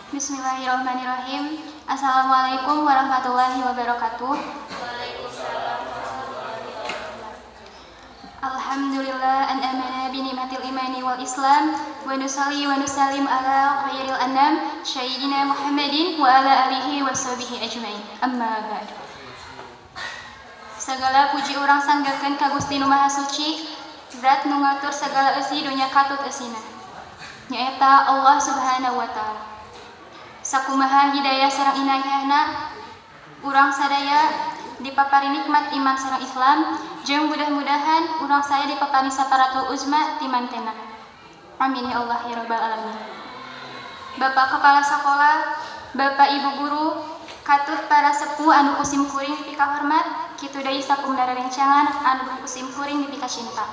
Bismillahirrahmanirrahim. Assalamualaikum warahmatullahi wabarakatuh. Waalaikumsalam warahmatullahi wabarakatuh. Alhamdulillah an amana bi ni'matil imani wal islam wa nusalli wa nusallim ala khairil anam sayyidina Muhammadin wa ala alihi wa sahbihi ajmain. Amma ba'du. Segala puji urang sanggakeun ka Gusti Nu Maha Suci, zat nu ngatur segala eusi dunya katut eusina. Nyaeta Allah Subhanahu wa taala. Sakumaha hidayah sareng inayahna urang sadaya dipapari nikmat iman sareng Islam jeung mudah-mudahan urang saya dipapari saparatul uzma ti mantena. Amin ya Allah ya rabbal alamin. Bapak kepala sekolah, Bapak Ibu guru, katut para sepuh anu ku sim kuring dipikahormat, kitu deui sakumna rerencangan anu ku sim kuring dipikacinta.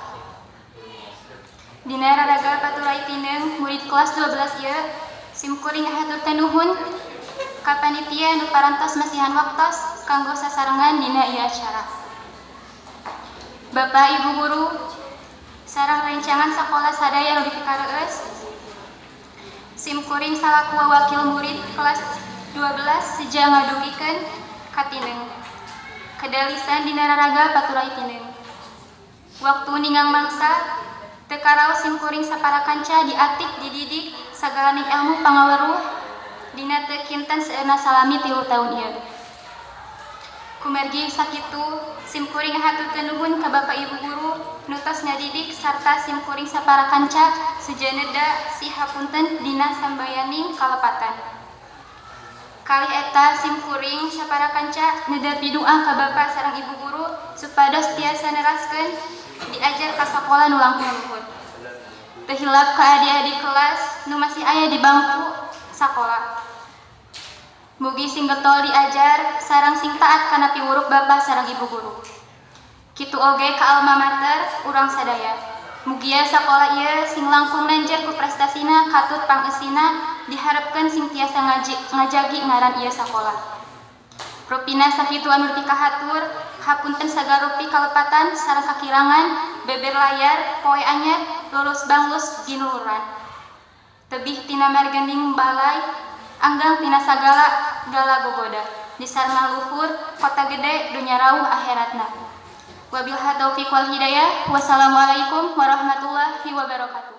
Dina raraga paturai tineung murid kelas 12 ieu, sim kuring ngahaturkeun nuhun ka panitia nu parantos masihan waktos kanggo sasarengan dina ieu acara. Bapak Ibu guru sareng rencangan sakola sadaya nu dipikareus, sim kuring salaku wakil murid kelas 12 seja ngadugikeun ka tineung. Kedalisan dina raraga paturai tineung. Waktu ninggang mangsa teu karaos sim kuring sapara kanca diatik dididik sagalaning ilmu pangaweruh dina teu kinten seueurna salami 3 taun ieu. Kumargi sakitu sim kuring ngahaturkeun nuhun ka Bapak Ibu guru nu tos ngadidik sarta sim kuring sapara kanca seja neda si hapunten dina sambayaning kalepatan. Kalih eta sim kuring sapara kanca neda pidua ka Bapak sareng Ibu guru supados tiasa neraskeun diajar ka sakola nu langkung luhur. Teu hilap ka adik-adik kelas nu masih aya di bangku sakola. Mugi sing getol diajar sareng sing taat kana piwuruk Bapak sareng Ibu guru. Kitu oge ka alma mater urang sadaya. Mugia sakola ieu sing langkung nanjer ku prestasina katut pangeusina diharepkeun sing tiasa ngajagi ngaran ieu sakola. Rupina sakitu anu dipikahatur, hapunten sagala rupi kalepatan sareng kakirangan, beber layar, poe anyar, lulus banglus ginuluran. Tebih tina margending balai, anggang tina sagala gala gogoda. Disarna luhur, kota gede, dunya rauh akhiratna. Wabillahi taufiq wal hidayah. Wassalamualaikum warahmatullahi wabarakatuh.